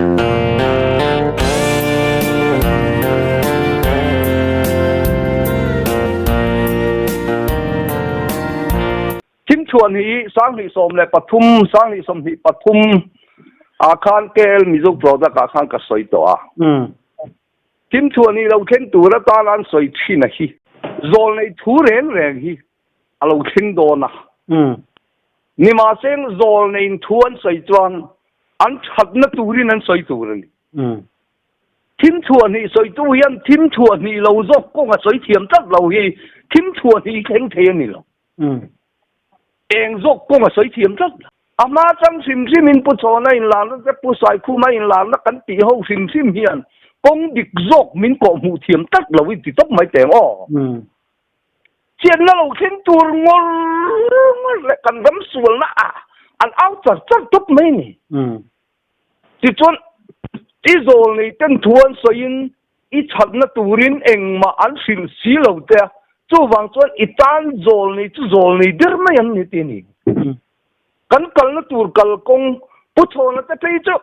Thim chhuan hi 2013, 2023 ah khan KL Mizo product ah khan ka sawi tawh a. Thim chhuan hi lo thleng tur atan an sawi thin a hi. Zawl nei thu reng reng hi a lo thleng dawn a. Nimahseng zawl neiin thu an sawi chuan an thatna turin an sawi tur a ni. Thim chhuah hnih sawitu hian thim chhuah hnih lo zawk kawng a sawi thiam tlat lo hi thim chhuah hnih thleng thei a ni lo. Eng zawk kawng a sawi thiam tlat lo. A hma chang hrim hrimin Pu Chhawna inlarna te Pu Saikhuma inlarna kan tih ho hrim hrim hian kawng dik zawk min kawhhmuh thiam tlat lo i ti tawp mai teng aw. Chianna lo thleng tur ngawr ngawr leh kan ram sualna ah an au char char tawp mai a ni. Tichuan, i zawl nei ten thu an sawiin i chhatna turin engmah an hrilh si lo te a, chuvang chuan i tan zawl nei chu zawl nei der mai an ni ti a ni. Kan kalna tur kalkawng Pu Chhawna te phei chu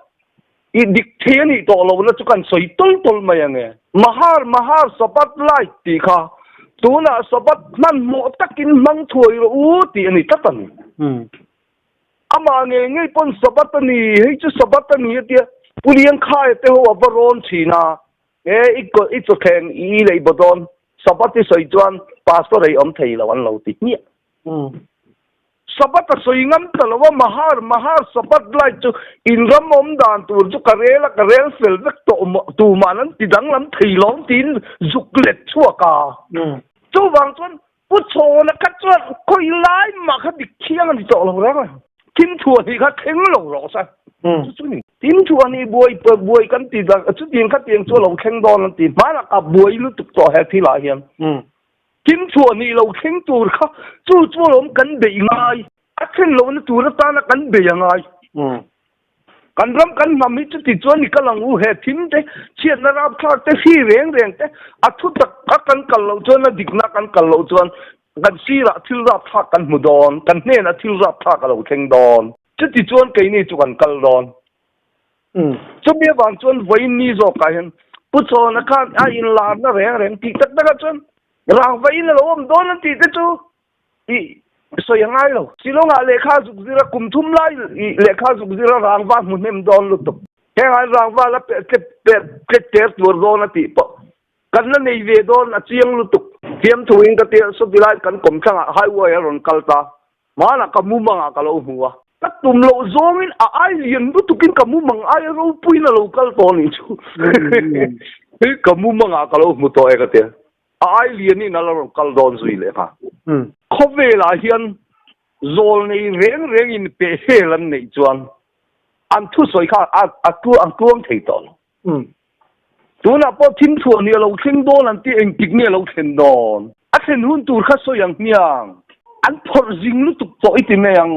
i dik thei a nih tawh lohna chu kan sawi tawl tawl mai ang e. Mahar Mahar Sabbath Light tih kha tunah Sabbath hmanhmawh takin hmang thuai rawh u tih a ni tlat a ni. Amah ngei ngei pawn Sabbath a ni, hei chu Sabbath a ni a tia Pu Liangkhaia te ho a va rawn thin a, he i chawthleng i lei baw dawn Sabbath i sawi chuan Pastor ei awm thei lo an lo ti hmiah. Sabbath a sawi ngam ta lo a, Mahar, Mahar Sabbath lai chu in ram awm dan tur chu ka rel a, ka rel fel vek tawh tumah an ti danglam thei lawm tiin zuk let chhuak a. Chuvang chuan Pu Chhawna kha chuan khawi lai mah kha dik thiang a ni tawh lo reng a, thim thuah hnih kha thleng lo rawh se. Chu chu ni. Thim thuah hnih buai buai kan ti dak chutiang khatiang chu a lo thleng dawn an ti. Hmanah ka buai lutuk tawh he thilah hian. Thim thuah hnih lo thleng tur kha chu chu alawm kan beih ngai. A thlen lohna tur atana kan bei a ngai. Kan ram kan hnam hi chuti chuan i kal ang u, he thim te, chhiatna rapthlak te, hri reng reng te, a thu tak a kan kal loh chuan, a dikna kan kal loh chuan kan sirah thil rapthlak kan hmu dawn, kan hnenah thil rapthlak a lo thleng dawn. Chuti chuan keini chu kan kal dawn. Chumi avang chuan vawiin ni zawkah hian Pu Chhawna khan a inlarna reng reng tih tak takah chuan rangvain a lo awm dawn an tih te chu I sawi a ngai lo. Shillong-ah lehkha zuk zir a, kum thum lai lehkha zuk zir a rangva hmu hnem dawn lutuk. Heng ai rangva la peh tlep peh tlep ter tur dawn a tih pawh kan la nei ve dawn a chiang lutuk. Fiamthu in ka tia sawti lai kan kawmthlangah highway a rawn kal ta. Hmanah ka mumangah ka lo hmu a. Ka tum loh zawngin a ai lian lutukin ka mumang aia ropuiin a lo kal tawh anih chu. Ka mumangah ka lo hmu tawh e ka tia. A ai lianin a la rawn kal dawn zui leh kha. Khawvelah hian zawl nei reng rengin pehhel an neih chuan an thusawi kha a tluang thei tawh lo. Tunah pawh thim chhuah ni a lo thleng dawn an tih engtik nge a lo thlen dawn? A thlen hun tur kha sawi ang hmiang. An phawrh zing lutuk tawh i ti mai ang.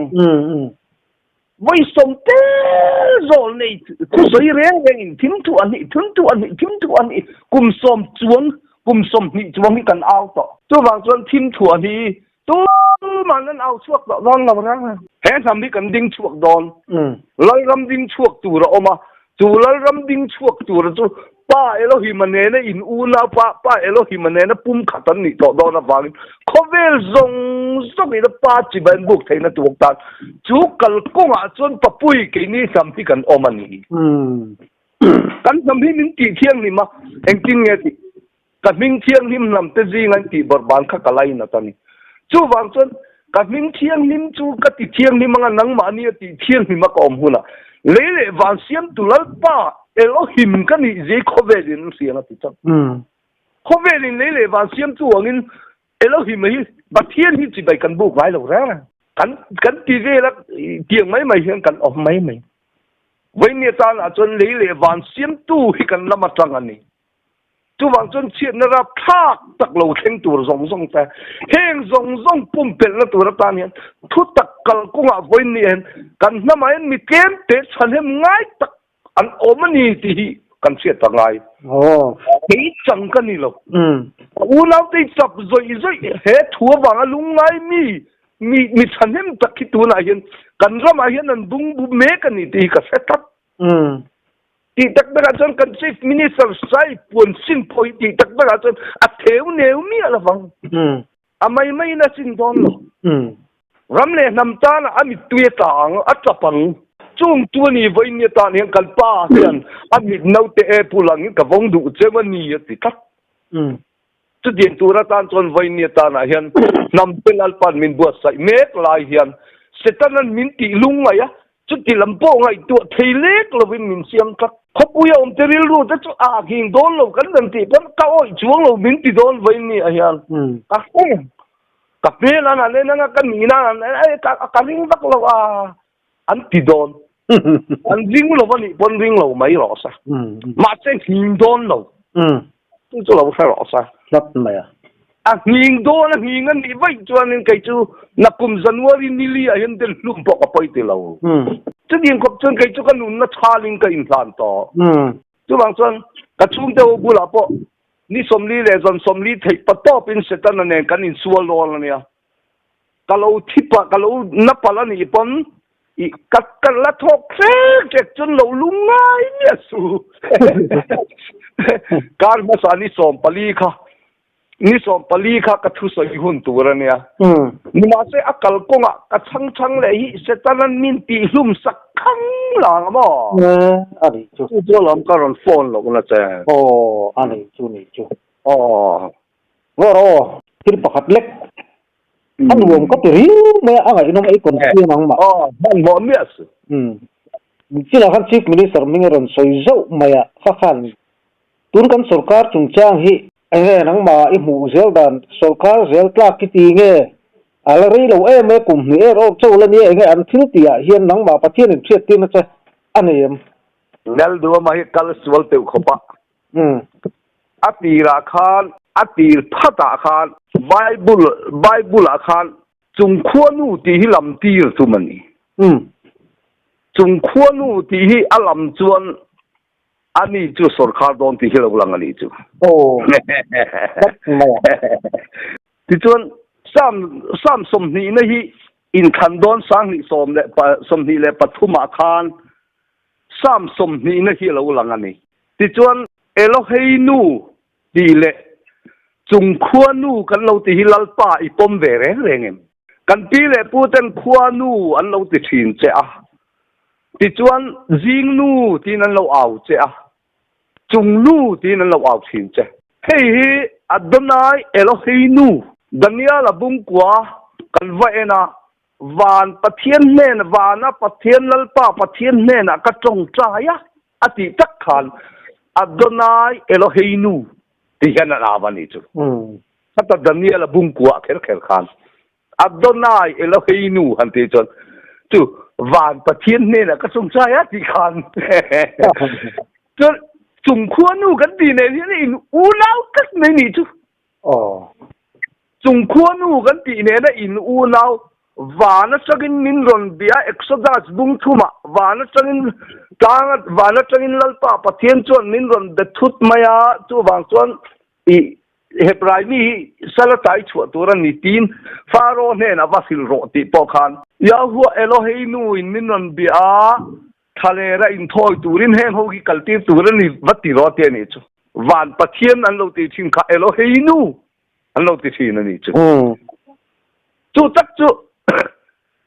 Vawi sawm tel zawl nei thusawi reng rengin thim thu a hnih, thim thu a hnih, thim thu a hnih, kum sawm chuang, kum 20 chuang hi kan au tawh. Chuvang chuan thim thu a hnih tuman an au chhuak tawh dawn lo reng reng. He hnam hi kan ding chhuak dawn. Lalram ding chhuak tur a awm a, chu Lalram ding chhuak tur chu Pa Elohim-a nena in unau pa, Pa Elohim-a nena pumkhat an nih tawh dawn avangin khawvel zawng zawngin a Pa chibai an buk theihna tur tan chu kalkawngah chuan Papui keini hnam hi kan awm a ni. Kan hnam hi min tih thianghlim a, engtin nge tih? Ka hming thianghlim hnam te zinga in tih bawrhban kha ka lainat a ni. Chuvang chuan ka hming thianghlim chu ka ti thianghlim anga nangmahni a tih thianghlim a ka awm hunah lei leh van siamtu Lalpa Elohim ka nih zia i khawvelin an hriang a ti chauh. Khawvelin lei leh van siamtu angin Elohim hi Pathian hi chibai kan buk ngai lo reng reng. Kan kan ti vel a tiang mai mai hian kan awm mai mai. Vawinia tanah chuan lei leh van siamtu hi kan lam atang a ni. Chuvang chuan chhiatna rapthlak tak lo thleng tur zawng zawng te, heng zawng zawng pumpelhna tur atan hian thutak kalkawngah vawiin ni hian kan hnamah hian mi tlem te chhanhem ngai tak an awm a ni tih hi kan hriat ta ngai. Kei chang ka ni lo. Ka unaute hi chap zawih zawih he thu avanga lungngai mi mi mi chhanhem tak hi tunah hian kan ramah hian an bungbu mek a ni tih hi ka hre tlat. Tih tak takah chuan kan Chief Minister Sai Puan Singh pawh hi tih tak takah chuan a theu neu miah lovang. A mai maiin a chin dawn lo. Ram leh hnam tanah a mittui a tla ang, a tap ang. Chung chu a ni vawiin atan hian kan pa hian a mit naute e pu langin ka vawng duh cheu a ni a ti tlat. Chutiang tur atan chuan vawiin atanah hian hnam te Lalpa'n min buatsaih mek lai hian Setana'n min tih lungngaih a, chuti lam pawh ngaihtuah thei lek lovin min siam tlat. Khawpui a awm te rilru te chu a nghing dawn lo kan rawn tih pawn ka awih chuang lo min ti dawn vawiin ni ah hian ka hre. Ka hmel an han en anga ka nihna an han en a, ka ring vak lo a, an ti dawn. An ring lo a nih pawn ring lo mai rawh sa. Mahse nghing dawn lo. Chu chu lo hre rawh sa. Hlap mai a. A nghing dawn a nghing a nih vaih chuanin kei chu nakum January nili ah hian den hlum pawh ka pawi ti lo. Chutiang khawp chuan kei chu ka nunna thalin ka inhlan tawh. Chuvang chuan ka chhungte ho bulah pawh Ni 40 leh zan 40 theih pa tawpin Setana nen kan insual dawn a nia. Ka lo thi pah, ka lo na palh a nih pawn i ka ka la thawk hrek hrek chuan lo lung ngai miah su. Kar hmasa ni 14 kha, ni 14 kha ka thusawi hun tur a nia. Nimahse a kalkawngah ka chhang chhang leh hi Setana'n min tihhlum sak Khang lang a maw? E, a nih chu. Chu chu alawm ka rawn phone loh na che. Aw, a nih chu nih chu. Aw. Rawh rawh aw, thil pakhat lek. A nuam ka ti riau mai a, a ngaihnawm ei kawn siam ang mah. Aw, hmanhmawh miah su. Umm. Chinah khan Chief Minister hming a rawn sawi zauh mai a, kha khan tun kan sorkar chungchang hi Enge nangmah i hmuh zel dan sorkar zel tlak i ti nge? A la rei lo em e, kum hnih er awk chauh la nia enge an thil tih ah hian nangmah Pathian in hriat tirna che a nei em? Lalduama hi kal sual teuh khawp a. A tirah khan, a tir phatah khan Bible, Bible ah khan Chung khuanu tih hi lam tir tum a ni. Chung khuanu tih hi a lam chuan A ni chu sorkar dawn tih hi lo lang a ni chu. Aw, that mai a. Tichuan, Sam, Sam sawmhnihna hi inthlan dawn 2020 leh 23 ah khan Sam sawmhnihna hi a lo lang a ni. Tichuan, Elohei nu tih leh Chung khua nu kan lo ti hi Lalpa i pawm ve reng reng em? Kan pi leh pu ten khua nu an lo ti thin che a. Tichuan zing nu tiin an lo au che a, chung nu tiin an lo au thin che. Hei hi Adonai Eloheinu Daniela bungkua kan va en a, van Pathian hnen, vana Pathian Lalpa Pathian hnenah ka tawngtai a, a tih tak khan Adonai Eloheinu ti hian an au a nih chu. Heta Daniela bungkua kher kher khan Adonai Eloheinu han tih chuan chu van Pathian hnenah ka chungchai a tih khan chuan chung khuanu kan tih nen hian in unau tak mai nih chu. Chung khuanu kan tih nena in unau van atangin min rawn bia Exodus bung thumah van atangin tlang van atangin Lalpa Pathian chuan min rawn be thut mai a chuvang chuan i Hebrai mi hi sal a tai chhuah tur a ni tiin Faro hnenah va hrilh rawh tih pawh khan Yahuah Eloheinu in min rawn bia a, thlalera inthawi turin heng ho hi kaltir tur a ni va ti rawh tih a nih chu. Van Pathian an lo ti thin kha Eloheinu an lo ti thin a nih chu. Chu tak chu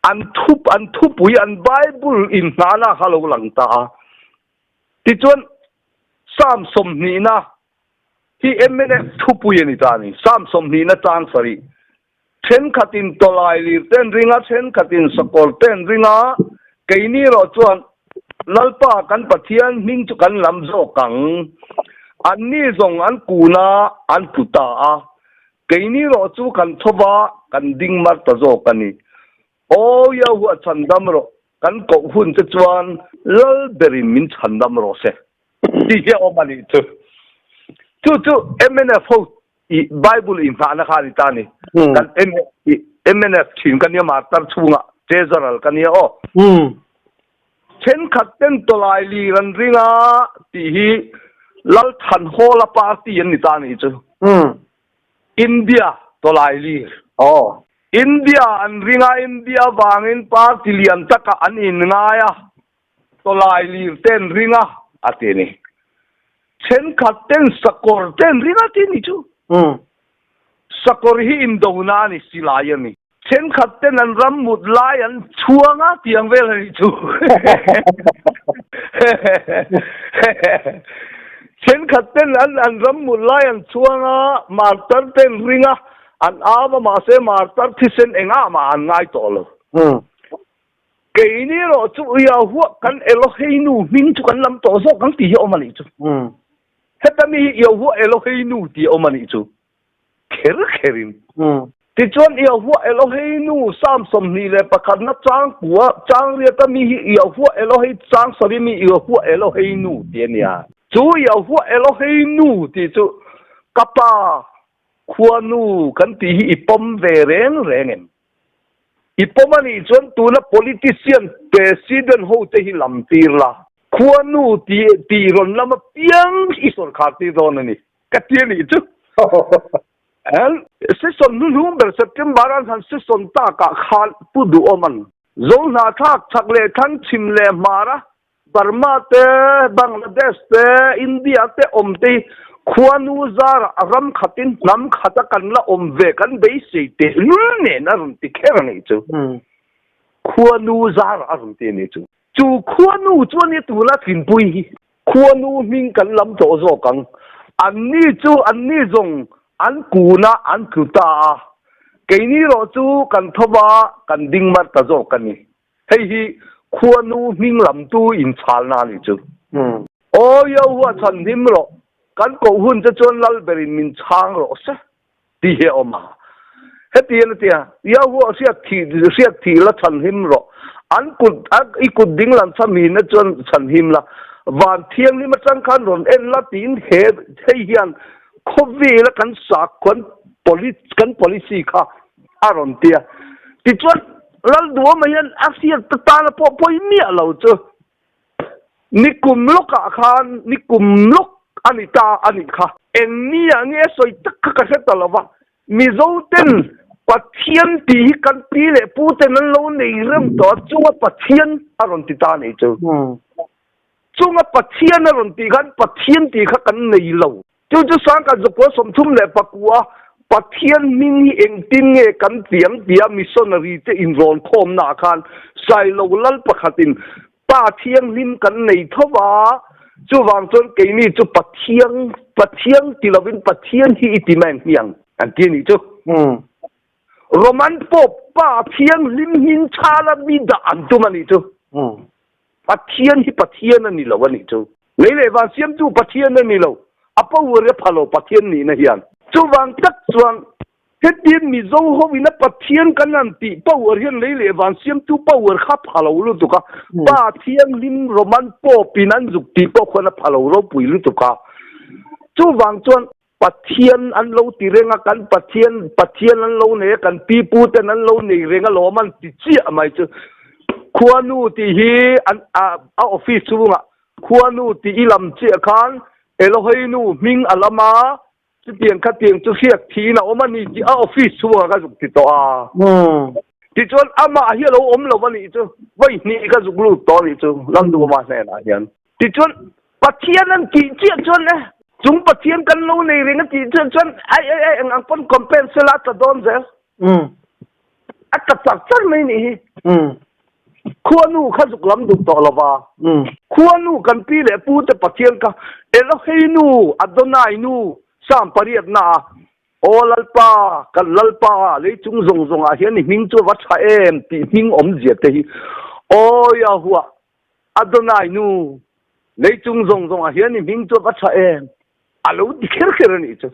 an thup an thupui an Bible inhnana kha lo lang ta a. Tichuan Psalm sawmhnihna Hi mnf thupui a ni ta a ni. Psalm sawmhnihna chang sarih. Thenkhatin tawlai lir te an ring a, thenkhatin sakawr te an ring a, keini erawh chuan Lalpa kan Pathian hming chu kan lam zawk ang. Anni zawng an kun a, an tlu ta a, keini erawh chu kan tho va, kan ding mar ta zawk a ni. Aw Yahuah chhandam rawh, kan koh hun che chuan Lal berin min chhandam rawh se. Tih hi a awm a nih chu. Chu chu mnf ho i Bible inghahna kha a ni ta a ni. Kan mnf thin ka nia martar chhungah treasurer ka nia aw. Thenkhat ten tawlai lir an ring a tih hi Lalthanhawla party an ni ta a nih chu. India tawlai lir. India an ring a, India vangin party lian takah an inngai a, tawlai lir te an ring a. A ti a ni. Thenkhat ten sakawr ten ring a ti ni chu. Sakawr hi indona a ni, silai a ni. Thenkhat ten an ram mut lai an chhuang a tih ang vel a nih chu. Thenkhat ten an an ram mut lai an chhuang a, martar ten ring a, an au a mahse martar thisen engah mah an ngai tawh lo. Keini erawh chu Yahuah kan Eloheinu hming chu kan lam tawh zawk ang tih hi a awm a nih chu. Heta mi hi Yahuah Eloheinu tih a awm a nih chu. Kher kherin. Tichuan Yahuah Eloheinu Psalm 21 na chang kua chang riata mi hi Yahuah Elohei chang sarih mi Yahuah Eloheinu tih a nia. Chu Yahuah Eloheinu tih chu ka pa khuanu kan tih hi i pawm ve reng reng em? I pawm a nih chuan tuna politician president ho te hi lam tir la, khuanu tih tih rawn lam apiang i sawrkhar tir dawn a ni ka ti a nih chu. Session hnuhnung ber September an han session takah khan Pu Duhawman Zohnahthlak chak leh thlang chhim leh hmar a Burma te, Bangladesh te, India te awm te hi khuanu zarah a ram khatin hnam khata kan la awm ve kan beisei tehlul nen a rawn ti kher a nih chu. Khuanu zarah a rawn ti a nih chu. Chu khuanu chu a nia tuna tlinpui hi. Khuanu hming kan lam tawh zawk ang. Anni chu anni zawng an kun a, an tlu ta a. Keini erawh chu kan tho va, kan ding mar ta zawk a ni. Hei hi khuanu hming lamtu inchhalna a nih chu. Aw Yahuah chhan hlim rawh, kan koh hun che chuan lal berin min chhang rawh se tih hi a awm a. Heti hian a ti a, Yahuah hriat thih hriat thih la chhan hlim rawh, an kut i kut ding lam chhamhina chuan chhan him la, van thianghlim atang khan rawn en la tiin he hei hian khawvela kan sakhuan kan policy kha a rawn ti a. Tichuan, Lalduama hian a hriat ta tana pawh pawi miah lo chu nikum lawkah khan nikum lawk a ni ta a nih kha. Eng ni ah nge a sawi tak kha ka hre ta lo va, Mizo ten Pathian tih hi kan pi leh pu ten an lo nei reng tawh a, chunga Pathian a rawn ti ta a nih chu. Chunga Pathian a rawn tih khan Pathian tih kha kan nei lo. Chu chu Sangkhat Zakua 34 Pathian hming hi engtin nge kan tiang tia missionary te inrawn khawmna ah khan Sailo lal pakhatin Pa Thianghlim kan nei tho va, chuvang chuan keini chu Pathiang Pathiang ti lovin Pathian hi i ti mai ang hmiang an ti a nih chu. Roman Pope Pa Thianghlim hming chhala mi dah an tum a nih chu. Pathian hi Pathian a ni lo a nih chu. Lei leh van siamtu Pathian a ni lo. A power a pha lo Pathian nihna hian. Chuvang tak chuan hetiang Mizo hoin a Pathian kan han tih power hian lei leh van siamtu power kha pha lo lutuk a. Pa thianghlim Roman Pope in an zuk tih pawh khuan a pha lo ropui lutuk a. Chuvang chuan Pathian an lo ti reng a, kan Pathian, Pathian an lo nei a, kan pi pu ten an lo nei reng alawm an ti chiah mai chu. Khuanu tih hi an a a office chhungah Khuanu tih i lam chiah khan Eloheinu hming a lam a, chutiang khatiang chu hriat thiin a awm a ni tih a office chhungah ka zuk ti tawh a. Tichuan amah hi a lo awm lo a nih chu, vawi hnih ka zuk lut tawh a nih chu Lalduhawma hnenah hian. Tichuan, Pathian an tih chiah chuan e, chung Pathian kan lo nei reng a tih chiah chuan ai ai ai eng ang pawn compare sela a tla dawn zel. A tla char char mai nih hi. Khuanu kha zuk lam duh tawh lova. Khuanu kan pi leh pu te Pathian kha Eloheinu, Adonai nu, Psalm pariat na a Aw Lalpa, kan Lalpa, leichung zawng zawng ah hian i hming chu a va tha em tih hming awmzia te hi Aw Yahuah, Adonai nu, leichung zawng zawngah hian i hming chu a va tha em? A lo ti kher kher a nih chu.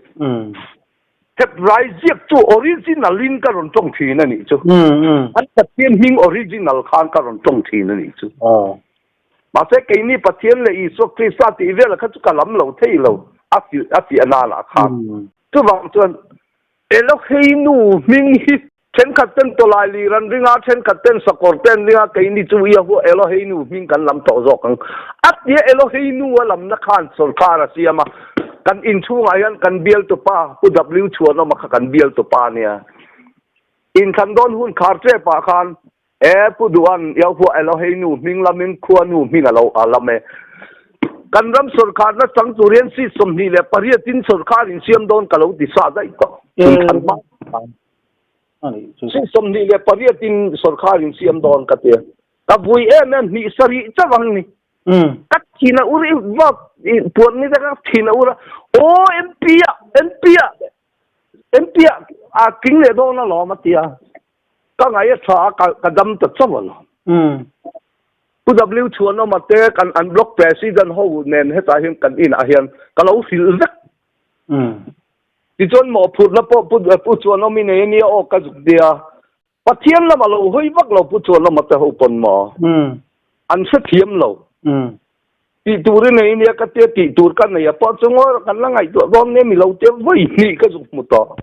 Hebrai ziak chu original in ka rawn tawng thin a nih chu. An Pathian hming original khan ka rawn tawng thin a nih chu. Mahse keini Pathian leh Isua Krista tih vel kha chu ka lam lo thei lo a fiah nana khan. Chuvang chuan Eloheinu hming hi Thenkhat ten tawlai lir an ring a, thenkhat ten sakawr te an ring a, keini chu Yahuah Eloheinu hming kan lam tawh zawk ang. A tia Eloheinu a lamna khan sawrkar a siam a, kan inchhungah hian kan bialtupa Pu W Chhuanawma kha kan bialtupa a nia. Inthlan dawn hun khar tepah khan e Pu Duhan Yahuah Eloheinu hming lamin khuanu hming a lo a lam e. kan ram sawrkharna chang tur hian seat 28 in sawrkhar in siam dawn ka lo ti sa daih tawh. Inthlan hma khan. Seat 28 in sawrkhar in siam dawn ka ti a. Ka vui em em hnih sarih chauh ang ni. Ka thin a ur i vak i puan ni te ka thin a ur a. Aw MP ah MP ah MP ah a tling leh dawn alawm a ti a. Ka ngaih a tha a ka dam ta chauh alawm. Pu W Chhuanawma te kan an block president ho nen hetah hian kan inah hian ka lo hrilh vek. Tichuan mawhphurhna pawh Pu Pu Chhuanawmi nei ania aw ka zuk nia. Pathian lamah lo hawi vak lo Pu Chhuanawma te ho pawn maw? An hrethiam lo. Tih tur i nei ania ka tia tih tur ka nei a pawh chu ngawi kan la ngaihtuah dawn nge mi lo tia vawi hnih ka zuk hmu tawh.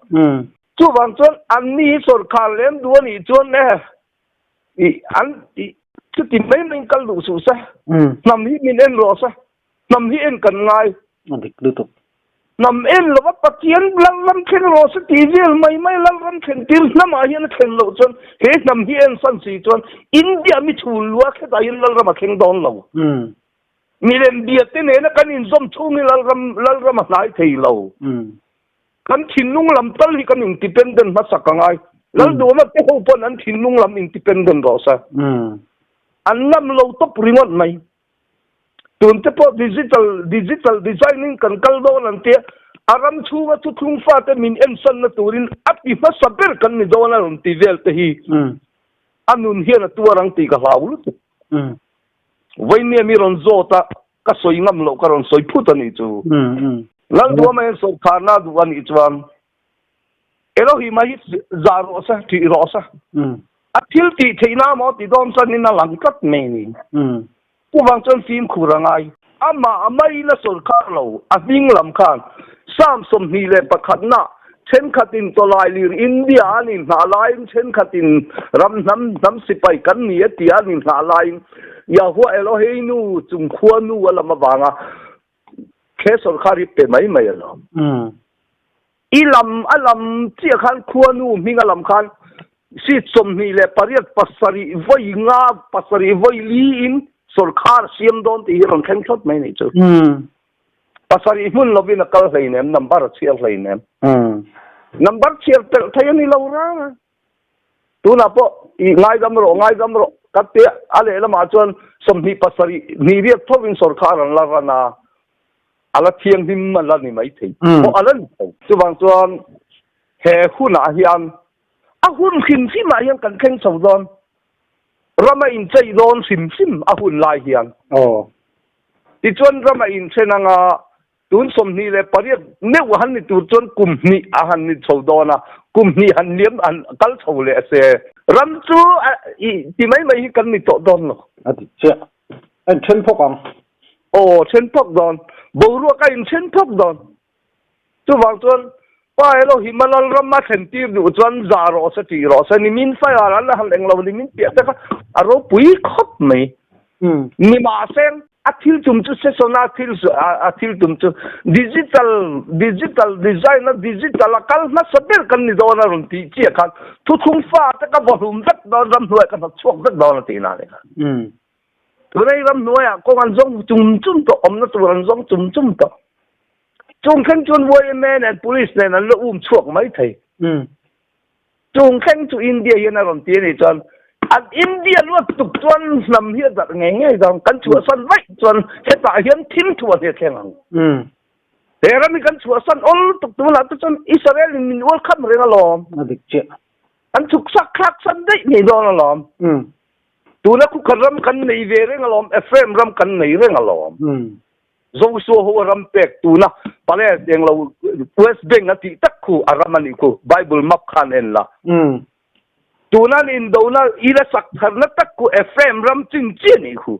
Chuvang chuan anni hi sawrkhar lem duh anih chuan e i an i chuti mai maiin kal duh suh se. Hnam hi min en rawh se. Hnam hi en kan ngai. A dik lutuk. Hnam en lova Pathian Lalram thleng rawh se tih vel mai mai Lalram thlen tir hnamah hian a thlen loh chuan he hnam hi en san si chuan India mi chhun lua khetah hian Lalram a thleng dawn lo. Milem biate nena kan inzawm chhung hi Lalram Lalram a hnai thei lo. Kan thinlung lam tal hi kan independent hmasak a ngai. Lalduhawma te ho pawn an thinlung lam independent rawh se. An ngam lo tawp ringawt mai. Tun te pawh digital digital design in kan kal dawn an tia, a ram chhunga thuthlung fate min ensanna turin a ti hmasa ber kan ni dawn a rawn ti vel te hi a nun hian a tuar ang tih ka hlau lutuk. Vawinia mi rawn zawt a, ka sawi ngam loh ka rawn sawi phut a nih chu. Lalduama hian sawrkharna a duh a nih chuan Elohim a hi zah rawh se, ṭih rawh se. A thil tih theihna maw ti dawn chuanin a lang tlat mai ni. Chuvang chuan fimkhur a ngai. Amah maiin a sawrkhar lo, a hming lam khan Psalm 21 na thenkhatin tawlailir India an inhnah laiin thenkhatin ram hnam hnam sipai kan ni a tia an inhnah laiin Yahuah Eloheinu chung khua nu a lam avanga he sawrkhar hi pe mai mai alawm. I lam a lam chiah khan khuanu hming a lam khan seat 28 pasarih vawi nga pasarih vawi li in sawrkhar siam dawn tih hi rawn thleng thlawt mai nih chu. Pasarih hmun lovin a kal hleinem number a chhiar hleinem. Number chhiar pelh thei a ni lo rang a. Tunah pawh i ngaidam rawh ngaidam rawh ka tia a lehlamah chuan 27 hnih riat thovin sawrkhar an la ran a. A la thianghlim a la ni mai thei pawh a la ni thei. Chuvang chuan he hunah hian a hun hrim hrimah hian kan thleng chho dawn. Ram a inchei dawn hrim hrim a hun lai hian. Tichuan ram a inthen anga tun 28 meuh a han ni tur chuan kum hnih a han ni chho dawn a, kum hnih han liam han kal chho leh se. Ram chu i ti mai mai hi kan ni tawh dawn lo. A dik chiah. A inthen phawk ang. Aw, then phawk dawn. Boruak a inthen phawk dawn. Chuvang chuan Pa Elohim a Lalram a thlen tir duh chuan zah rawh se tih rawh se nimin fire an la han eng lo nimin piah te kha a ropui khawp mai. Nimahse a thil tum chu session a thil a thil tum chu digital digital design a digital a kal hmasa ber kan ni dawn a rawn tih chiah khan thuthlung fa te ka vawhlum vek dawn ramhnuai ka hnawt chhuak vek dawn a tih na a ni kha. Tunei ramhnuaiah kawng an zawng chum chum tawh, awmna tur an zawng chum chum tawh. Chung thleng chuan YMA nen Police nen an la um chhuak mai thei. Chung thleng chu India hian a rawn ti a nih chuan an India luat tuk chuan hnam hi a darh ngei ngei dawn. Kan chhuahsan vaih chuan hetah hian thim thuah hi a thleng ang. He ram hi kan chhuahsan awl tuk tunah te chuan Israel in min ual kham reng alawm. A dik chiah. An chhuk sak thlak san daih ngei dawn alawm. Tuna khukhat ram kan nei ve reng alawm, Ephraim ram kan nei reng alawm. Joshua ho a ram pek tuna Pales englo West Bank a tih tak khu a ram a nih khu, Bible map khan en la. Tuna an indona ila sak tharna tak khu Ephraim ram chin chi a nih khu.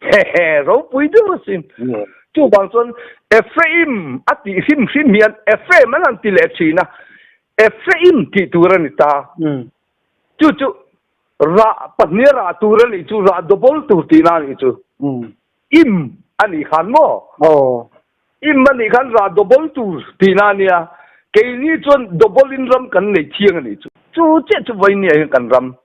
Hehe, ropui deuh asin. Chuvang chuan Ephraim a tih hrim hrim hian Ephraim an han ti leh thin a, Ephraim tih tur a ni ta. Chu chu rah pahnih a rah tur a nih chu rah double tur tihna a nih chu. Im a nih khan maw? Im a nih khan rah double tur tihna a nia. Keini chuan double in ram kan nei thiang a nih chu. Chu chiah chu Vainia hian kan ram.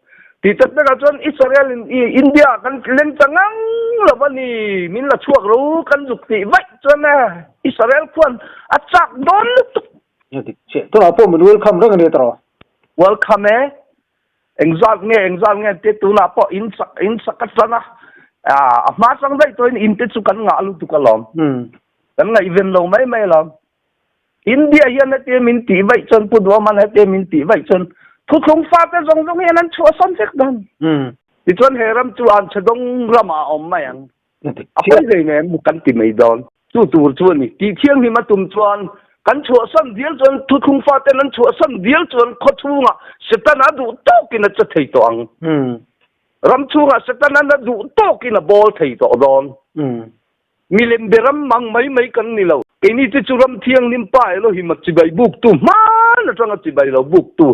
Tih tak takah chuan Israel in India ah kan leng ta ngang lo a ni, min la chhuak ro kan zuk tih vaih chuan e Israel khuan a chak dawn lutuk. Nia dik chiah, tunah pawh min welcome reng a ni tawh. Welcome e, engzat nge engzat nge te tunah pawh in sak in sak a tan a, a hma chang daih tawhin in te chu kan ngah lutuk alawm, kan ngaihven lo mai mai alawm. India hian hetia min tih vaih chuan Pu Duaman hetia min tih vaih chuan thuthlung fate zawng zawng hian an chhuahsan vek dawn. Tichuan he ram chu an chhedawng ramah a awm mai ang. A pawi hlei nem kan ti mai dawn. Chu tur chu a ni. Tih thianghlim a tum chuan kan chhuahsan dial chuan thuthlung faten an chhuahsan dial chuan khaw chhungah Setana duh tawkin a che thei tawh ang. Ram chhungah Setana na duh tawkin a bawl thei tawh dawn. Milem be ram mang mai mai kan ni lo. Keini te chu ram thianghlim pa Elohim a chibai buktu hman atanga chibai lo buktu,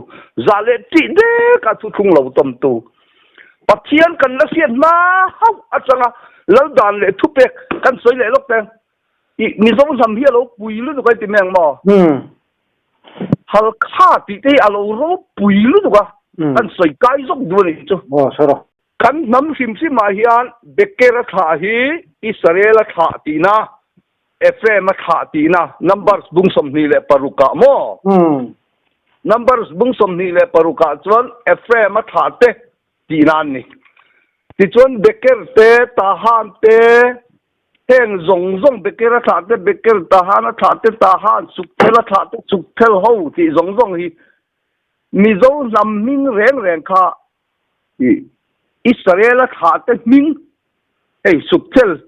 zah leh tih dek a thuthlung lo tawmtu Pathian kan la hriat hma hauh atanga lal dan leh thupek kan sawi leh lawk teng. I Mizo hnam hi a lo pui lutuk a i ti mai ang maw? Halkha tih te hi a lo ropui lutuk a, kan sawi kai zawk duh a nih chu. Kan hnam hrim hrimah hian Beker a thlah hi Israel a thlah tihna, Ephraim a thlah tihna, Numbers bung 26 ah maw? Numbers bung 26 ah chuan Ephraim a thlah te tihna an ni. Tichuan Beker te, Tahan te, heng zawng zawng Beker a thlah te, Beker, Tahan a thlah te, Tahan, Sukthel a thlah te, Sukthel ho tih zawng zawng hi Mizo hnam hming reng reng kha Israel a thlah te hming hei sukthel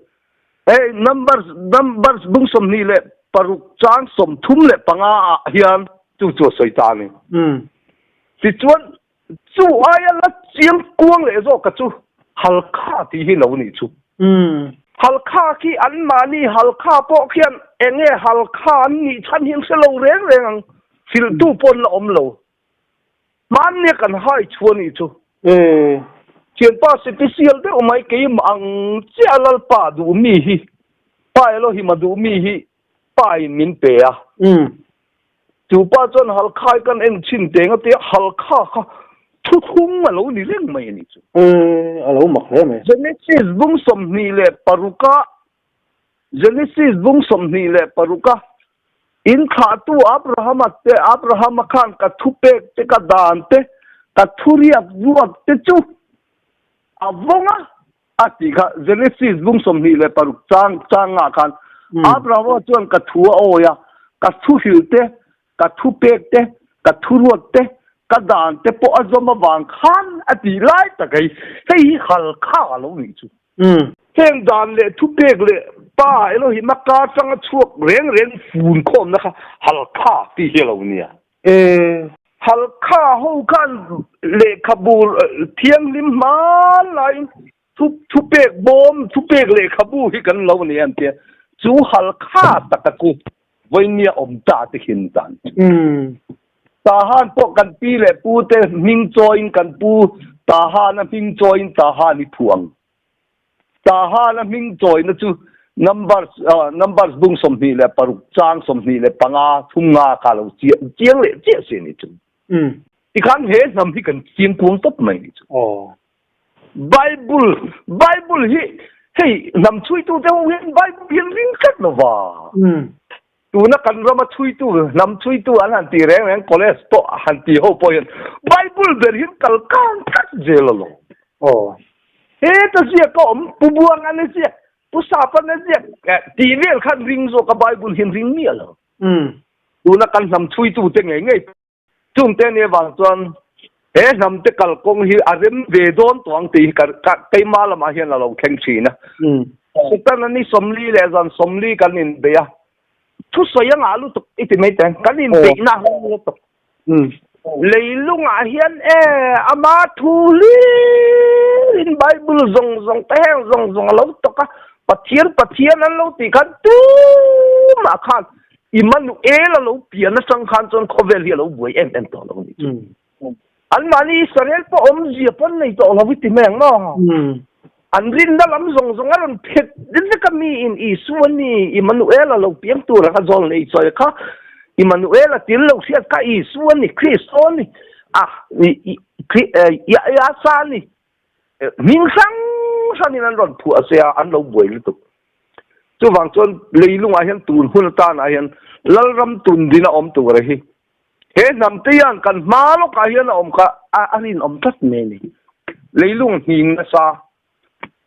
hei Numbers Numbers bung 26 chang 35 ah hian chu chu a sawi ta a ni. Tichuan chu aia la chiang kuang leh zawk ka chu Halkha tih hi lo nih chu. Halkha khi anmahni Halkha pawh khian enge Halkha an nih chhan hi an hre lo reng reng ang, hrilhtu pawh an la awm lo. Hmannia kan hai chu a nih chu. Thianpa sipisial deuh mai keimah ang chiah Lalpa duh mi hi, Pa Elohim a duh mi hi Pa in min pe a. Chu pa chuan Halkhai kan en chhin teng a tia Halkha kha thuthlung a lo ni reng mai a nih chu. A lo mak hle mai. Genesis bung 26 a Genesis bung 26 a In thlahtu Abrahama te, Abrahama khan ka thupek te, ka dan te, ka thuriak ruak te chu a vawng a, a tih kha. Genesis bung 26 chang changah khan Abrahama chuan ka thu a awi a, ka thuhrilh te, ka thupek te, ka thuruat te, ka dan te pawh a zawm avang khan a tih lai tak hei, hei hi halkha a lo nih chu. Heng dan leh thupek leh Pa Elohim a ka atanga chhuak reng reng fun khawmna kha Halkha tih hi a lo nia. Halkha ho khan lehkhabu thianghlim hman laiin thupek bawm, thupek lehkhabu hi kan lo ni an tia. Chu Halkha taka chu vawinia awm ta te khin tan. Tahan pawh kan pi leh pu te hming chawiin kan pu Tahana hming chawiin Tahan i phuang. Tahana hming chawina chu Numbers Numbers bung 26 chang 25 thum nga kha lo chiang leh chiah si a ni chu. Tikhan he hnam hi kan chiang kuang tawp mai a ni chu. Bible Bible hi hei hnam chhuitu te ho hian Bible hi an ring tlat lo va. Tuna kan rama chhuitu, hnam chhuitu an han tih reng reng college pawh han tih ho pawh hian Bible ber hian kal kang tlat zel a lo. Aw. Heta ziak a awm, Pu Buang an a ziak, Pu Sap an a ziak tih vel khan ring zawk a Bible hian ring miah lo. Tuna kan hnam chhuitu te ngei ngei Chungte nih avang chuan he hnamte kalkawng hi a rem ve dawn tawh ang tih hi ka keimah lamah hian a lo thleng thin a. Satan a ni 40 leh zan 40 kan inbeih a, thusawi a ngah lutuk i ti mai teh, kan inbeihna a ngah lutuk. Leilungah hian e ama thu hlirin Bible zawng zawng te heng zawng zawng a lo tawk a, Pathian Pathian an lo tih khan tumah khan Immanuel a lo pian atang khan chuan khawvel hi a lo buai em em tawh lo a ni chu. Anmahni Israel pawh awmzia pawn nei tawh lo i ti mai ang maw? An rinna lam zawng zawng a rawn phet vek a mi in Isua ni Immanuel a lo piang tur anga zawl nei chawi kha Immanuel a til lo hriat kha Isua ni Kristo ni. A ya sa ni hming hrang hrangin an rawn phuah se a, an lo buai lutuk. Chuvang chuan leilungah hian tun hun atanah hian Lalram tun din a awm tur a hi. He hnam te hian kan hma lawkah hian a awm kha a rinawm tlat mai a ni. Leilung hning nasa.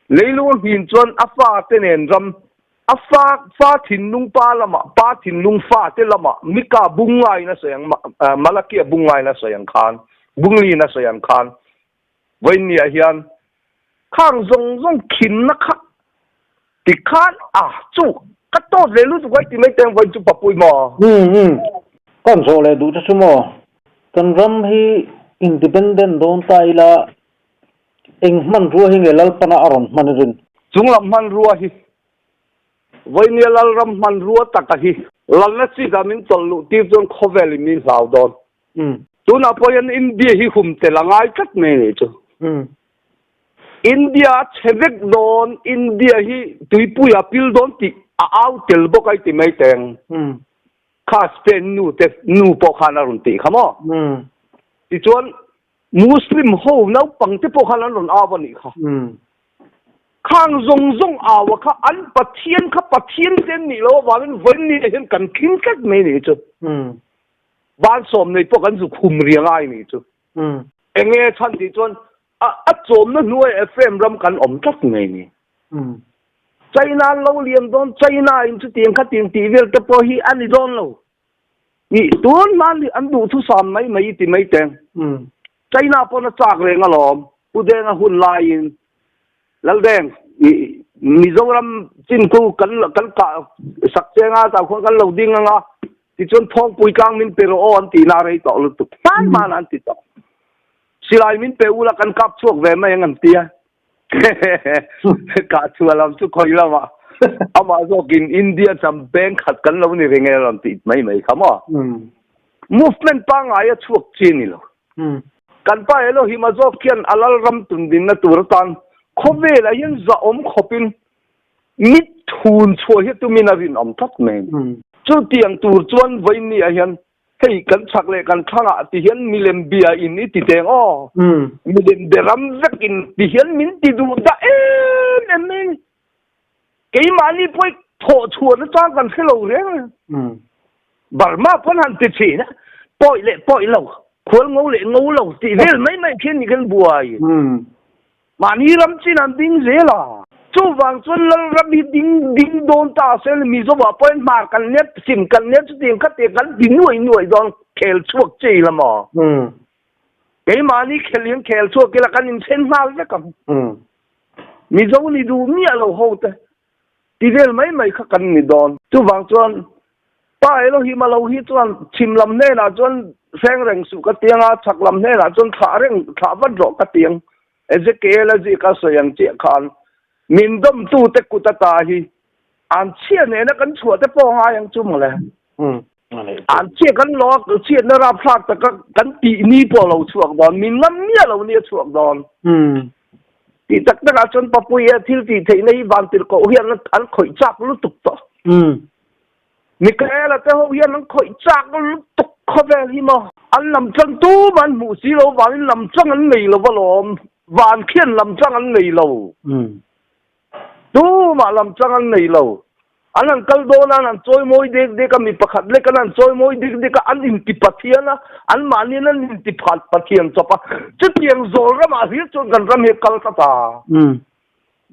Leilung a hnin chuan a fate nen ram, a fa fa thinlung pa lamah, pa thinlung fate lamah Mika bung ngaiin a sawi ang, Malakia bung ngaiin a sawi ang khan, bungli in a sawi ang khan Vawiinniah hian khang zawng zawng khinna kha tikhan a chu ka tawt leh lutuk ai ti mai teng vawiin chu papui maw? Umm umm kan zawh leh duh te chu maw? Kan ram hi independent dawn ta ila eng hmanrua hi nge Lalpana a rawn hman rin? Chunglam hmanrua hi vawiinnia Lalram hmanrua taka hi lalna chikah min chawlh luh tir chuan khawvelin min hlau dawn. Tunah pawh hian India hi hum tel a ngai tlat mai a nih chu. India a chhe vek dawn, India hi tuipui a pil dawn tih a au tel bawk a i ti mai teng. Kha Spain nu te nu pawh khan a rawn tih kha maw? Tichuan Muslim ho naupang te pawh khan an rawn au a nih kha. Khang zawng zawng au a kha an Pathian kha Pathian te an nih loh avangin vawiin hian kan khing tlat mai a nih chu. Van sawm nei pawh kan zu khum ri angai nih chu. Enge chhan tih chuan a a chawmna hnuai Ephraim ram kan awm tlat ngei ni. China an lo lian dawn, China in chutiang khatiang tih vel te pawh hi a ni dawn lo. Ih tun hman hi an duhthusam mai mai i ti mai teng. China pawn a chak reng alawm, Pu Denga hun laiin Laldeng i Mizoram chin khu kan kan kah sak chenga tah khuan kan lo ding anga tichuan Thawngpui tlang min pe rawh aw an tihna rei tawh lutuk hman hman an ti tawh. Silai min pe ula kan kap chhuak ve mai ang an ti a. Kah chhuah lam chu khawi lamah amah zawkin India cham bank khat kan lo ni reng e rawn tih mai mai kha maw. Movement pangngai a chhuak chi a ni lo. Kan pa Elohim a zawk hian a lalram tundinna tur atan khawvelah hian zahawm khawpin mit thun chhuah hi tumin a rinawm tlat mai a ni. Chutiang tur chuan vawiinniah hian hei kan chhak leh kan thlangah ti hian milem bia in i ti teng aw. Milem be ram vek in ti hian min ti duh dah em em mai a ni. Keimahni pawh i thawh chhuah na chang kan hre lo reng a. Burma pawn han ti thin a, pawi leh pawi lo, khual ngo leh ngo lo tih vel mai mai khian ni kan buai. Mahni ram chin an ding zel a. Chuvang chuan Lalram hi ding ding dawn ta se Mizoah pawhin hmar kan nep, sim kan nep chutiang kha te kan ti nuai nuai dawn khel chhuak che ila maw? Keimahni khel hian khel chhuak ila kan inchen nghal vek ang. Mizo ni duh miah lo ho te ti vel mai mai kha kan ni dawn. Chuvang chuan Pa Elohim a lo hi chuan chhim lam hnenah chuan hreng reng suh ka tiang a, chhak lam hnenah chuan thlah reng thlah vat rawh ka tiang. Ezekiel a zik a sawi ang chiah khan min dawmtute kut ata hi an chhia nena kan chhuah te pawh ngai ang chu mawle. An chhia kan lo a, chhiatna rapthlak taka kan tih ni pawh a lo chhuak dawn, min ngam miah lo ni a chhuak dawn. Tih tak takah chuan Papuia thil tih theihna hi Vantirhkoh hian an khawih chak lutuk tawh. Mikaela te ho hian an khawih chak lutuk khawvel hi maw? An lam chang tum an hmuh si lo vangin lam chang an nei lo alawm. Van khian lam chang an nei lo. Tumah lam chang an nei lo. An han kal dawn a, an han chawi mawi dek dek a, mi pakhat lek an han chawi mawi dek dek a, an inti Pathian a, anmahniin an inti phat Pathian chawp a. Chutiang zawl ramah hlir chuan kan ram hi a kal tlat a.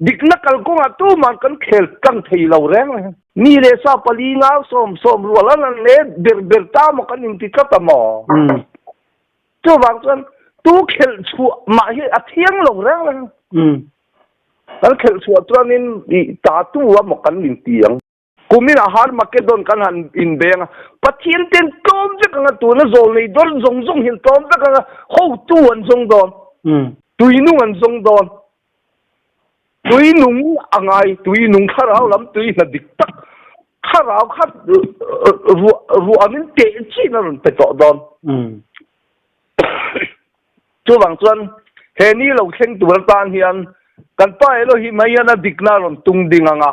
Dikna kalkawngah tumah kan khel tlang thei lo reng reng. Mi leh sa pali ngau sawm sawm rual an han le ber ber ta maw kan inti tlat a maw? Chuvang chuan tu khelh chhuah mah hi a thiang lo reng reng. Kan khelh chhuah chuanin i ta tu a maw kan inti ang. Kumin ah Harmageddon kan han inbeng a, Pathian ten tlawm vek anga tuna zawl nei dawr zawng zawng hian tlawm vek anga hotu an zawng dawn, tuinung an zawng dawn. Tuinung a ngai, tuinung thlarau lam tui hna dik tak thlarau kha ruah ruah angin teh chin a rawn pe tawh dawn. Chuvang chuan he ni lo thleng tur atan hian kan Pa Elohim hian a dikna a rawn tung ding anga,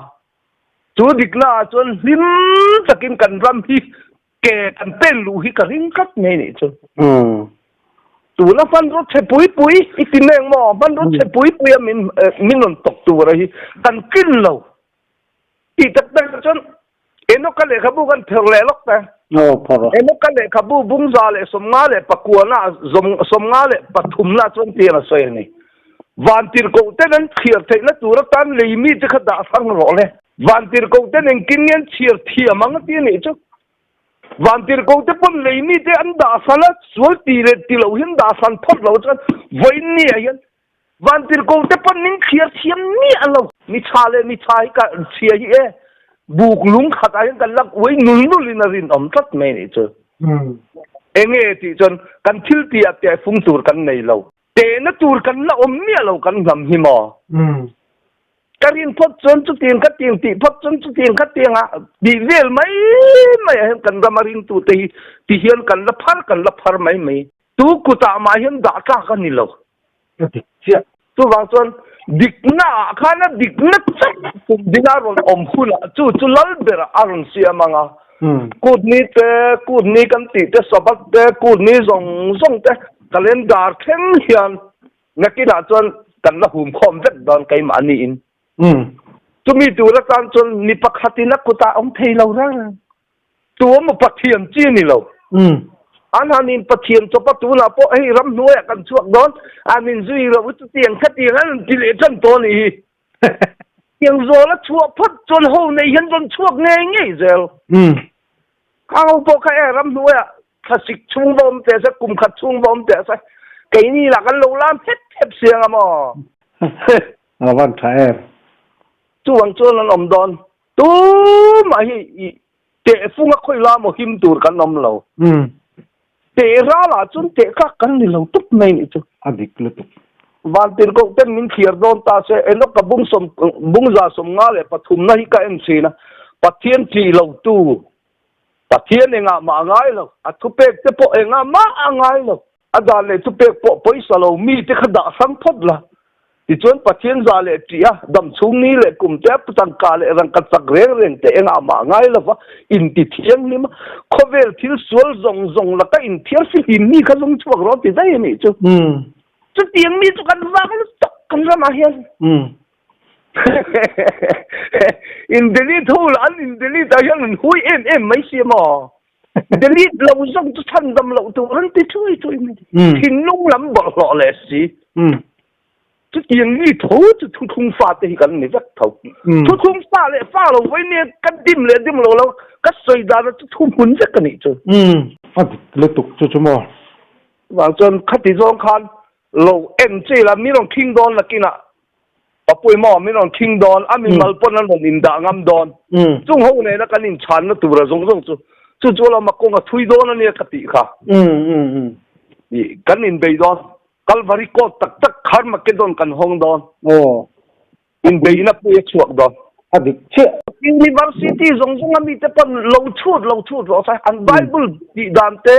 Chu dikna ah chuan hlim takin kan ram hi ke kan pen luh hi ka ring tlat mai nih chu. Tuna hmanraw chhe pui pui i ti mek maw? Hmanraw chhe pui pui a min min rawn tawk tur a hi kan tlin lo. Tih tak tak chuan Enoka lehkhabu kan pherh leh lawk ta. Enoka lehkhabu bungza leh 54 na 53 chuan tiang a sawi a ni. Vantirhkoh ten an chhiar theihna tur atan lei mite kha dah hrang rawh le. Vantirhkoh ten engtin nge an chhiar thiam ang a ti a nih chu. Vantirhkoh te pawn lei mite an dah hran a, sual ti leh ti lo hian dah hran phawt lo chuan vawiin ni ah hian Vantirhkoh te pawn min chhiar thiam miah lo. Mi tha leh mi tha hi ka chhia hi e, buk lung khat ah hian kan lak uai nul nul in a rinawm tlat mai nih chu. Enge tih chuan kan thil tih ah tehfung tur kan nei lo. Tehna tur kan la awm miah lo kan hnam hi maw? Ka rin phawt chuan chutiang kha tiang tih phawt chuan chutiang kha tiang ah tih vel mai mai ah hian kan ram a ringtute hi ti hian kan la phar kan la phar mai mai. Tu kutah mah hian dah tlak a ni lo. Ka dik chiah. Chuvang chuan dikna ah khan a dikna chauh kum ding a rawn awm hunah chu chu lal berah a rawn siam ang a. Kut ni te, kut ni kan tih te, Sabbath te, kut ni zawng zawng te calendar thleng hian nakinah chuan kan la hum khawm vek dawn keimah niin. Chumi tur atan chuan mi pakhatin a kutah awm thei lo reng reng. Tu emaw Pathian chi a ni lo. An han in Pathian chawp a, tunah pawh hei ramhnuaiah kan chhuak dawn, an inzui lo chutiang khatiang an rawn ti leh tan tawh a nih hi. Tiang zawl a chhuah phawt chuan ho nei hian rawn chhuak ngei ngei zel. Khang ho pawh kha e ramhnuaiah thlasik chhung va awm teh se, kum khat chhung va awm teh se, keini lah kan lo lam hep hep siang a maw? A van tha em. Chuvang chuan an awm dawn. Tumah hi i tehfung a khawi la maw him tur kan awm lo. Teh ralah chuan teh kak kan ni lo tawp mai nih chu. A dik lutuk. Vantirhkoh ten min thliar dawn ta se, Enoka bung sawm bung 153 na hi ka en thin a, Pathian tih lo tu, Pathian engah mah a ngai lo, a thupek te pawh engah mah a ngai lo. A dan leh thupek pawh pawisa lo mi te kha dah hrang phawt la. Tichuan Pathian za leh ṭih a, dam chhung ni leh kum te a tangka leh rangka chak reng reng te engah mah ngai lova inti thianghlim a, khawvel thil sual zawng zawng laka inthiar fihlim mi kha zawng chhuak rawh ti daih a nih chu. Chutiang mi chu kan vang lutuk kan ramah hian. In delete ho lah an in delete ah hian an hui em em mai si maw? Delete lo zawng chu chhan dam loh tur an ti thui thui mai. Thinlung lam bawlhhlawh leh si. Chutiang mi tho chu thuthlung fate hi kan ni vek tho. Thuthlung fa leh fa lo vawi nia ka dim leh dim lo lo ka sawi dan chu thu hmun vek a nih chu. A dik lutuk chu chu maw? Chuvang chuan khati zawng khan lo en che ila mi rawn khing dawn nakinah Papuii maw min rawn khing dawn, a mimal pawn an rawn indah ngam dawn. Chung ho nena kan inchhanna tura zawng zawng chu, chu chu lama kawng a thui dawn a nia ka tih kha. Kan inbei dawn. Kalvari court tak tak Harmageddon kan hawng dawn. Inbeihna pui a chhuak dawn. A dik chiah. University zawng zawng a mite pawn lo chhut lo chhut rawh se. An Bible tih dan te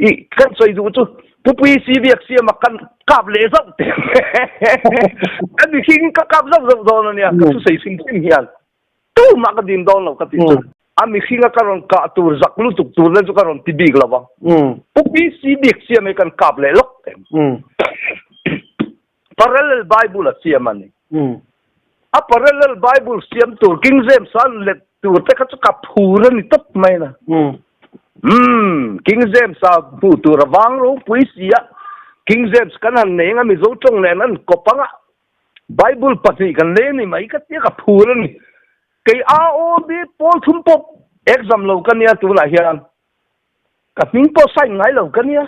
i kan sawi duh chu Pupui si biak siam a kan kap leh zauh te. Ka mihring ka kap zauh zauh dawn a nia ka thusawi hrim hrim hian. Tumah ka dim dawn lo ka tih chu. A mihring a ka rawn kah tur zak lutuk tur te chu ka rawn ti bik lo vang. Pupui si biak siam hi kan kap leh lawk te. Parallel Bible a siam a ni. A parallel Bible siam tur King James a let tur te kha chu ka phur a ni tawp mai na. Umm King James a hmuh tur a vang ropui si a, King James kan han nei anga Mizo tawng nen an kawp anga Bible pahnih kan lei a ni mai ka tia ka phur a ni. Kei AOB pawl thum pawh exam lo ka nia tunah hian. Ka hming pawh sign ngai lo ka nia.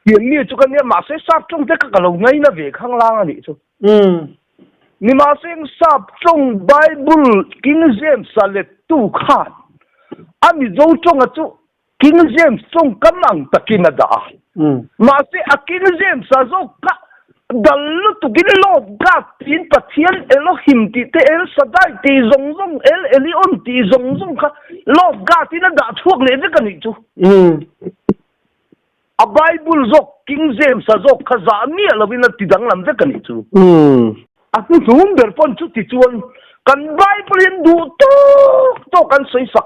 Pian mi chu ka nia mahse sap tawng te kha ka lo ngaina ve khang lang a nih chu. Nimahse sap tawng Bible King James a lettu khan a Mizo tawnga chu King James tawng kam ang takin a dah a. Mahse a King James a zawk kha dal lutukin Lord God tiin Pathian Elohim tih te El Shaddai tih zawng zawng El Elyon tih zawng zawng kha Lord God in a dah chhuak leh vek a nih chu. A Bible zawk King James a zawk kha zah miah lovin a ti danglam vek a nih chu. A hnuhnung ber pawn chuti chuan kan Bible hian duh tawk tawk an sawi sak.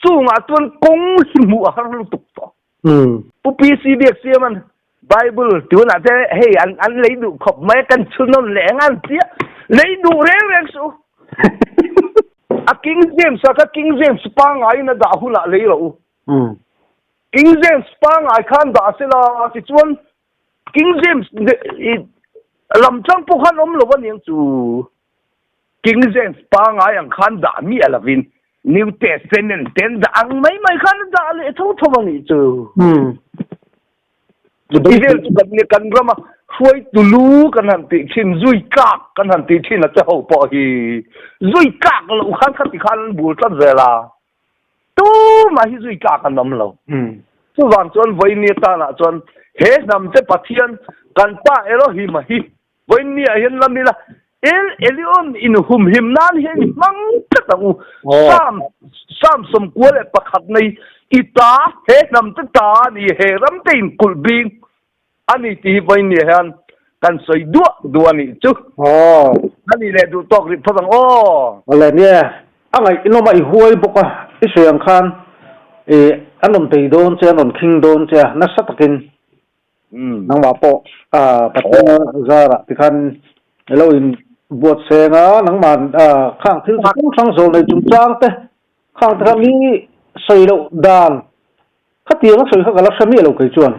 Chungah chuan kawng hi hmuh a har lutuk tawh. Pu PC Biaksiaman. Bible tunah te hei an an lei duh khawp mai kan chhunawm leh eng an tia lei duh reng reng suh a King James a kha King James pangai in a dah hunah lei rawh u King James pangai khan dah sela tichuan King James lam tlang pawh khan awm lo aniang chu King James pangai ang khan dah miah lovin New Testament ten dah ang mai mai khan a dah leh tho tho anih chu. Ti vel chu kan kan rama hruaitu lu kan han tih thin zui tlak kan han tih thin a che ho pawh hi zui tlak loh khan khati khan an bul tlat zel a. Tumah hi zui tlak an awm lo. Chuvang chuan vawiin atanah chuan he hnam te Pathian kan Pa Elohim-a hi vawiin ni ah hian lam ila El Elyon in humhim nan hian i hmang tlat ang u. Psalm Psalm 91 nei i ta he hnam te ta a ni he ram te in kulh bing a ni tih hi vawiin ni ah hian kan sawi duah duah a nih chu. A nih leh duh tawk rih phawt ang aw. Awle nia, a ngaihnawm a i huai bawk a, i sawi ang khan i an rawn bei dawn che, an rawn khing dawn che a, nasa takin nangmah pawh Pathian zarah tikhan i lo in buat seng a, nangmah khang thil chi hrang hrang zawl nei chungchang te khang te kha mi sawi loh dan Khatiang a sawi kha ka la hre miah lo kei chuan.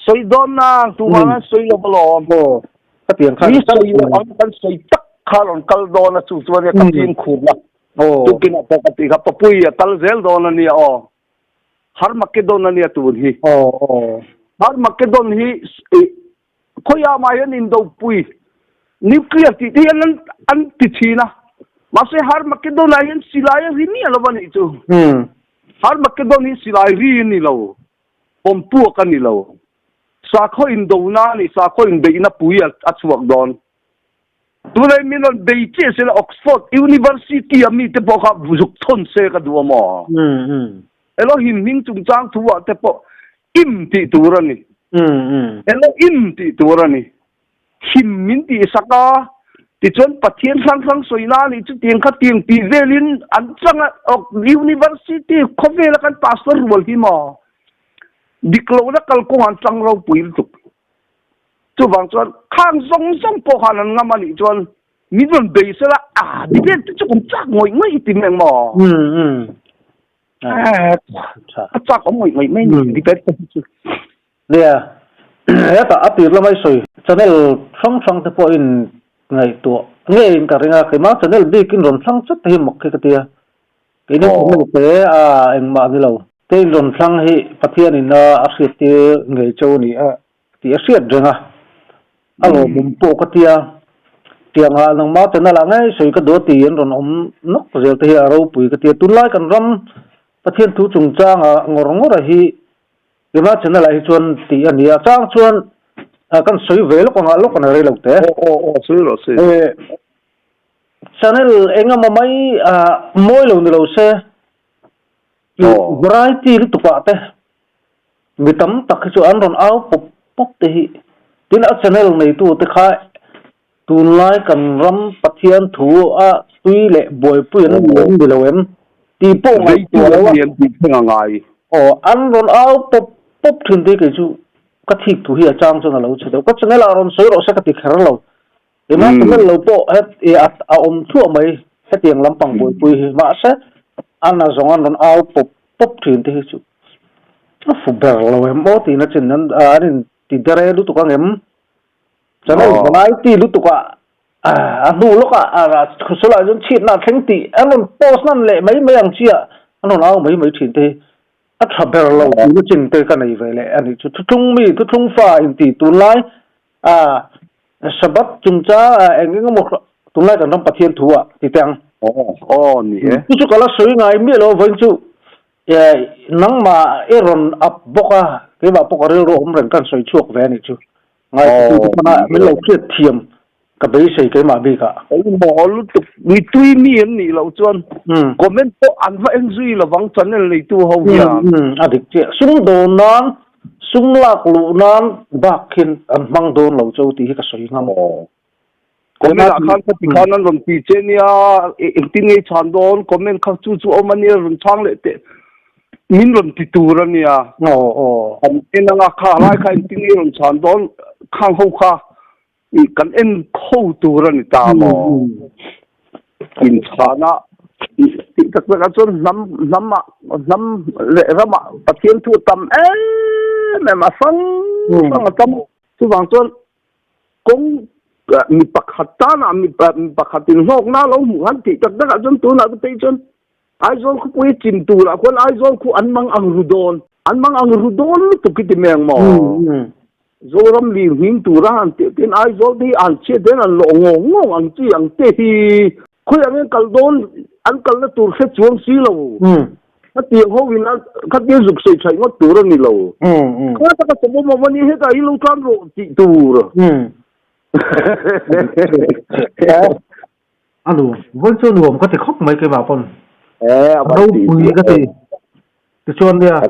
Sawi dawn nang, tumah an sawi lo alawm. Aw, khatiang khan. Mi sawi lo ang kan sawi tak kha rawn kal dawn a chu chuan ka fimkhur la. Aw. Tukin ah pawh ka tih kha Papui a kal zel dawn a nia aw. Harmakedon a nia tun hi. Aw aw. Harmakedon hi khawiah mah hian indopui nuclear tih te hian an an ti thin a mahse Harmakedon ah hian silai a ri miah lo a nih chu Harmakedon hi silai ri a ni lo pawm puak a ni lo sakhaw indona a ni sakhaw inbeihna pui a chhuak dawn tunah min rawn bei chiah sela Oxford University a mite pawh kha zuk thawn se ka duh a maw Elohim hming chungchang thu ah te pawh im tih tur a ni. Elohim tih tur a ni. Him min tih sak a, tichuan Pathian hrang hrang sawi na a nih chu tiang kha tiang tih velin an chang a, University khawvela kan pastor rual hi maw dik lohna kalkawng an chang ropui lutuk. Chuvang chuan khang zawng zawng pawh khan an ngam a nih chuan min rawn bei sela a debate te chu kan chak ngawih ngawih ti mai ang maw? A chak awm ngawih ngawih mai ni debate te hi chu. Nia, hetah a tir lamah i sawi channel hrang hrang te pawhin ngaihtuah ngeiin ka ring a, keimah channel bikin rawn thlang chat te hi mak hi ka ti a, keini channel te a engmah ni lo. Te in rawn thlang hi Pathianin a hriattir ngei cheu a ni a tih a hriat reng a, a lawmawm pawh ka tia, tiangah nangmah channel ah ngei sawi ka duh a ti an rawn awm nawk zel te hi a ropui ka tia, tunlai kan ram Pathian thu chungchanga ngawr ngawr a hi keimah channel ah hi chuan tih a ni a, chang chuan kan sawi ve lawk anga lawk a ni rei lo te. Aw aw aw sawi rawh se. Channel engemaw mai mawi lo ni lo se variety lutuk ah te Mi tam tak hi chu an rawn au pawp pawp te hi. Tin, a channel neitu te kha tunlai kan ram Pathian thu a tui leh buaipui an ni em ni lo em tih pawh ngaihtuah lo a. Aw, an rawn au pawp pawp thin te hi kei chu ka thik thu hi a chang chuan a lo chhe deuh. Ka channel ah rawn sawi rawh se ka ti kher lo. Keimah channel lo pawh het a awm thuah mai hetiang lampang buaipui hi. Mahse, a na zawng an rawn au pawp pawp thin te hi chu a fu ber lo em aw tihna chin an an in ti dere lutuk ang em channel variety lutuk ah a hnu lawk ah khawsawlah chuan chhiatna a thleng tih an rawn post nan leh mai mai ang chi ah an rawn au mai mai thin te hi a tha ber lo tihna chin te ka nei ve leh a nih chu thuthlung mi thuthlung fa inti tunlai a Sabbath chungchang ah eng eng emaw tunlai kan ram Pathian thu ah ti teh ang. Aw ni e. Chu chu ka la sawi ngai miah lo vawiin chu nangmah i rawn up bawk a, keimah pawh ka rilru awm reng kan sawi chhuak ve a nih chu. Ngaithla tu te pawn a min lo hriat thiam ka beisei keimah bik ah. Engmaw lutuk mitui mi an nih loh chuan comment pawh an va en zui lovang channel neitu ho hian. A dik chiah. Sumdawn nan Sum lak luh nan bak hian an hmang dawn lo cheu tih hi ka sawi ngam. Aw. Comment ah khan ka ti khan an rawn ti che nia, engtin nge i chhan dawn, comment kha chu chu awm a nia rawn chhang leh teh. Min rawn ti tur a nia. Aw aw. Kan en anga kha lai kha engtin nge rawn chhan dawn khang ho kha kan en kho tur a ni ta maw? Inchhana tih tak takah chuan hnam hnamah hnam leh ramah Pathian thu a tam em em a hrang hrang a tam. Chuvang chuan kawng mi pakhat tanah mi pakhatin hlawkna lo hmuh han tih tak takah chuan tunah te phei chuan Aizawl khawpui chim turah khuan Aizawl khu an mang ang ru dawn, an mang ang ru dawn lutuk hi ti mai ang maw? Zoram lir hming tura han tih tin Aizawl te hi an chhiat hian an lawh ngawng ngawng ang chi ang te hi khawi ang in kal dawn an kalna tur hre chuang si lo. Khatiang ho in khatia zuk sawi thaih ngawt tur a ni lo. Kha taka sawm awm a ni hetah hi lo tan rawh tih tur. A nuam, vawi chu nuam ka ti khawp mai keimah pawn. Eh, a ropui ka ti. Tichuan nia,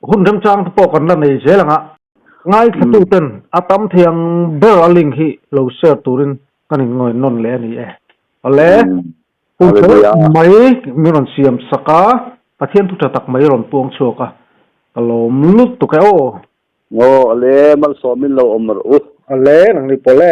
hun remchang te pawh kan la nei zel ang a. Ngaithlatu ten a tam thei ang ber a link hi lo share turin kan inngawi nawn leh a ni e. Awle, hun tha mai min rawn siam sak a, Pathian thu tha tak mai rawn puang chhuak a, ka lawm lutuk e aw. Aw, awle, malsawmin lo awm rawh u. Awle, nang ni pawh le.